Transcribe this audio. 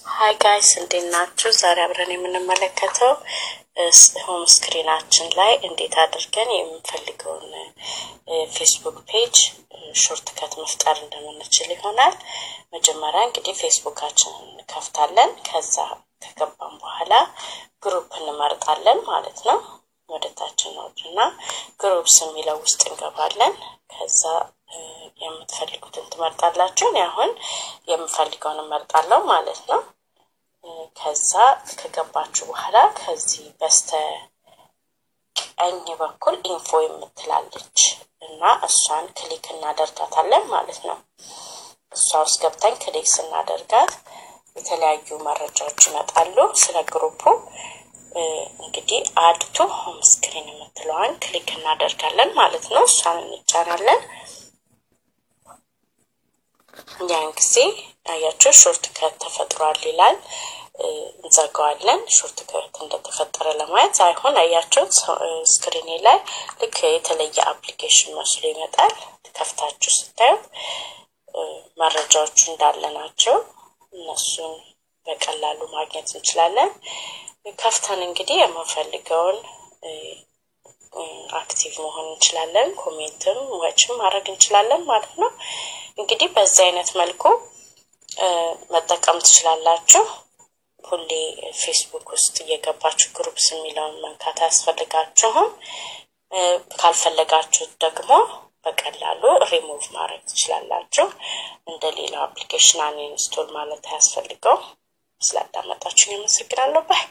Hi guys፣ እንዴት ናችሁ? ዛሬ አብረን የምንመለከተው home screen ኣችን ላይ እንዴት አድርገን የምንፈልገውን ፌስቡክ page shortcut መፍጠር እንደምንችል ይሆናል። መጀመሪያ እንግዲህ ፌስቡካችንን እንከፍታለን። ከዛ ከገባን በኋላ group እንመርጣለን ማለት ነው። ወደ ታች እንወርድና groups የሚለው ውስጥ እንገባለን። ከዛ የምትፈልጉትን ትመርጣላችሁ። እኔ አሁን የምፈልገውን እመርጣለሁ ማለት ነው። ከዛ ከገባችሁ በኋላ ከዚህ በስተ ቀኝ በኩል info የምትላለች እና እሷን click እናደርጋታለን ማለት ነው። እሷ ውስጥ ገብተን click ስናደርጋት የተለያዩ መረጃዎች ይመጣሉ ስለ group ኡ። እንግዲህ add to home screen የምትለዋን click እናደርጋለን ማለት ነው። እሷን እንጫናለን። ያን ጊዜ አያችሁ shortcut ተፈጥሯል ይላል። እንዘጋዋለን። Shortcut እንደተፈጠረ ለማየት አይሆን አያችሁት፣ screen ኤ ላይ ልክ የተለየ application መስሎ ይመጣል። ከፍታችሁ ስታዩት መረጃዎቹ እንዳለ ናቸው። እነሱን በቀላሉ ማግኘት እንችላለን። ከፍተን እንግዲህ የምንፈልገውን active መሆን እንችላለን። Comment ም watch ም ማድረግ እንችላለን ማለት ነው። እንግዲህ በዚህ አይነት መልኩ መጠቀም ትችላላችሁ። ሁሌ ፌስቡክ ውስጥ እየገባችሁ groups የሚለውን መንካት አያስፈልጋችሁም። ካልፈለጋችሁት ደግሞ በቀላሉ ሪሙቭ ማድረግ ትችላላችሁ። እንደ ሌላው application uninstall ማለት አያስፈልገው። ስላዳመጣችሁ አመሰግናለሁ። Bye።